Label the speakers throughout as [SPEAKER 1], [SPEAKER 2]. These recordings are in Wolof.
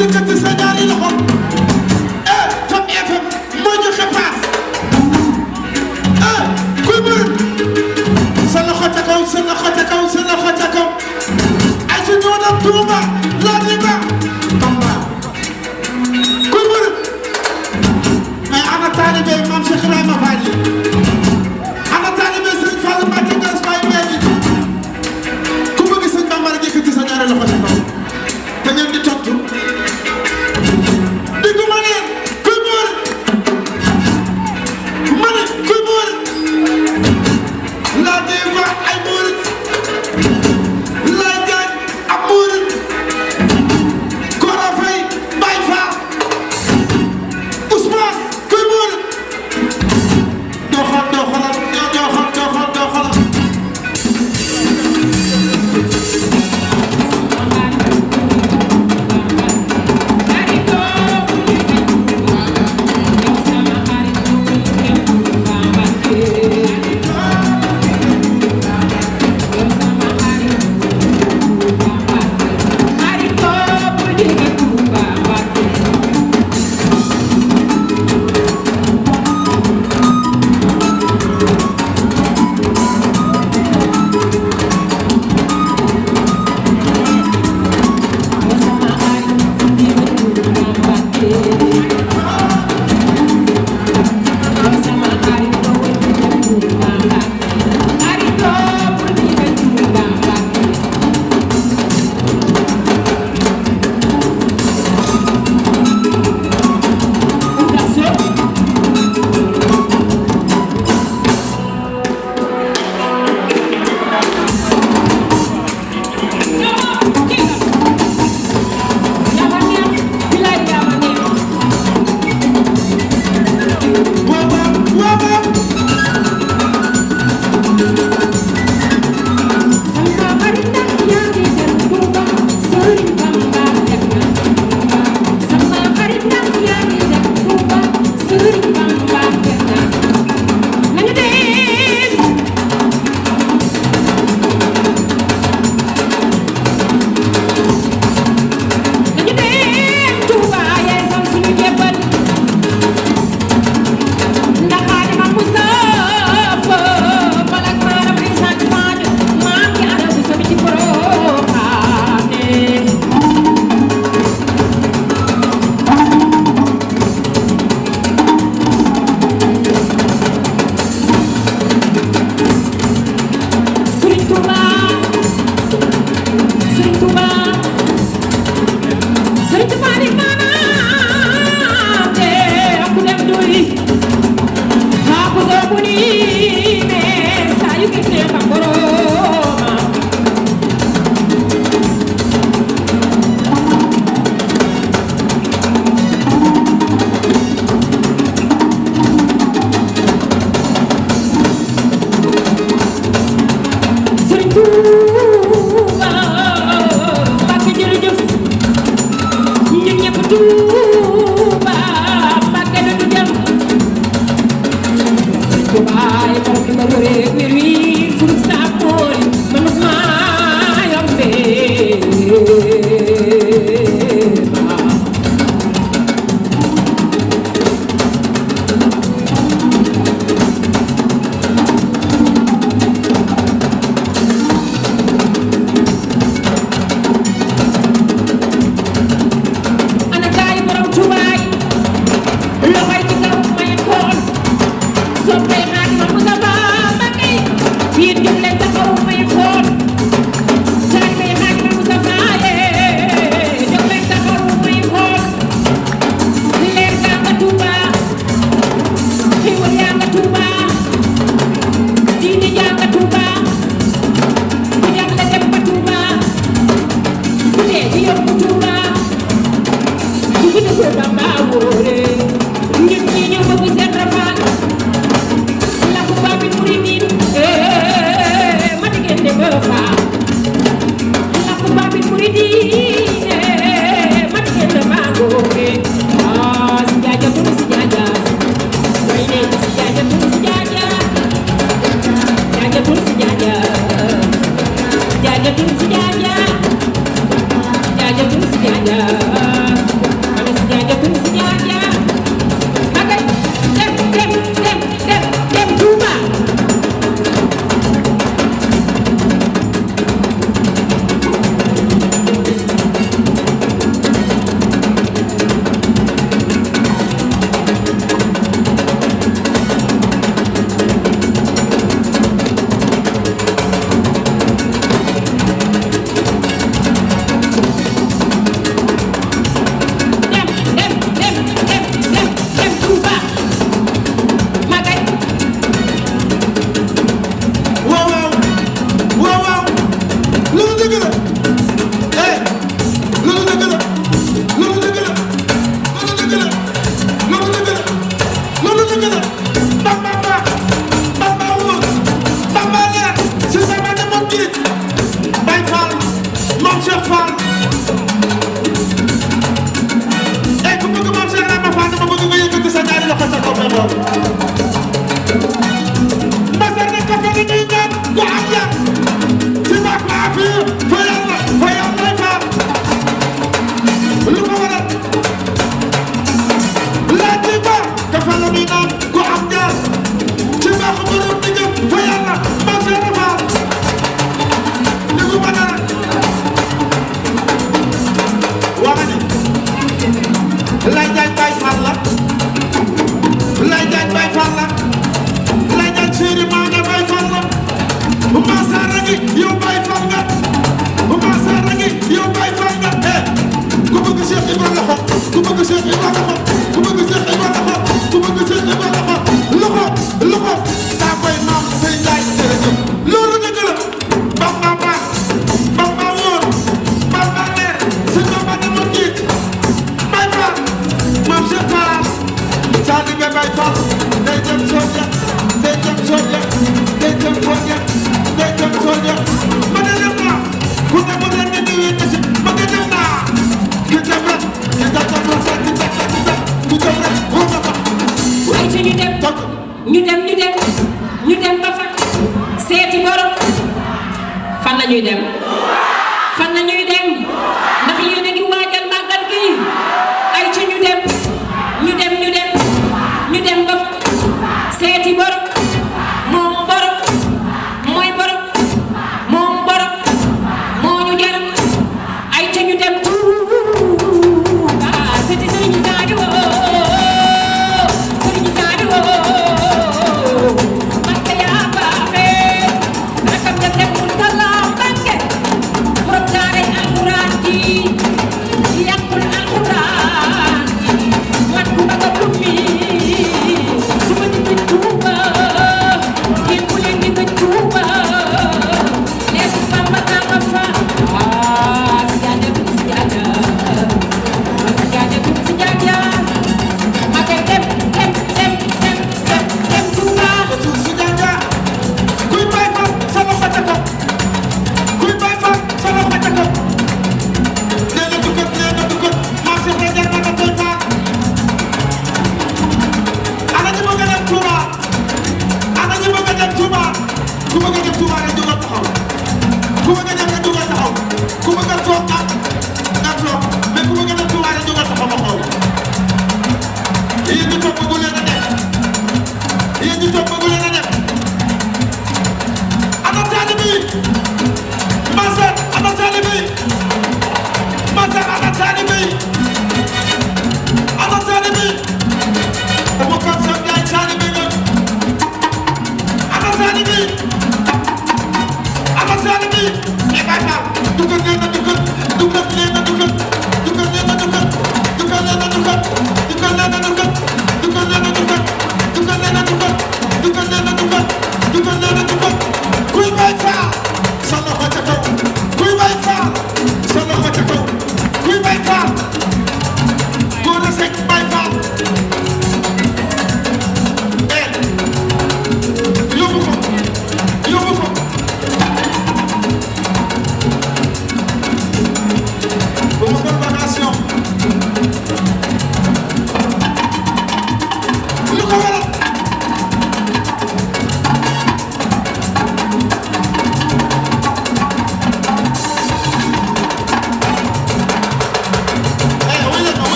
[SPEAKER 1] yëkkati sa ñaari loxo Top FM moo joxe paas kuy murit sa loxo ca kaw sa loxo ca kaw sa loxo ca kaw ay ci ñoo dem Touba la diba Tamba kuy murit mais ana taalibe Maam Cheikh Ibrahima Fall ana taalibe Serigne Fall Mbacké Gass Baye Mbaye ku bëgg Sëñ Bamba rek yëkkati sa ñaari loxo ca kaw te ngeen di tontu diggu ma ne kuy murit ma ne kuy murit la diva ay murit la jaaj ab murit Kora Faye Baye Fall Ousmane kuy murit doo xool doo xoolal doo xool doo xool doo xoolal
[SPEAKER 2] Jaja ñu dem ba fa seeti borom fan la ñuy dem fan la ñuy dem ndax yéen a ngi waajal màggal gi ay ci ñu dem ba fa seeti borom moom borom mooy borom moom borom moo ñu jaram ay ci ñu dem Touba seeti Serigne Saliou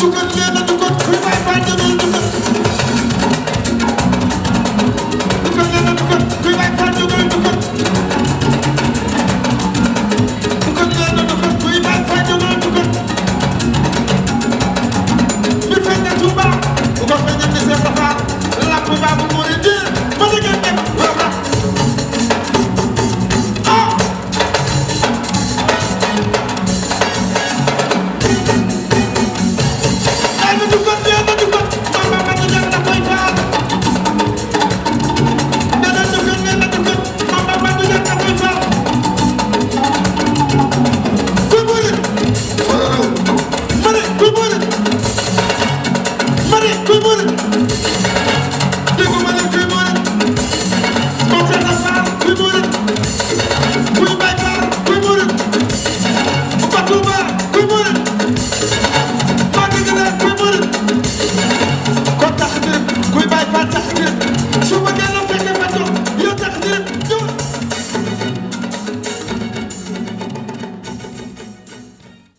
[SPEAKER 1] suukar nee na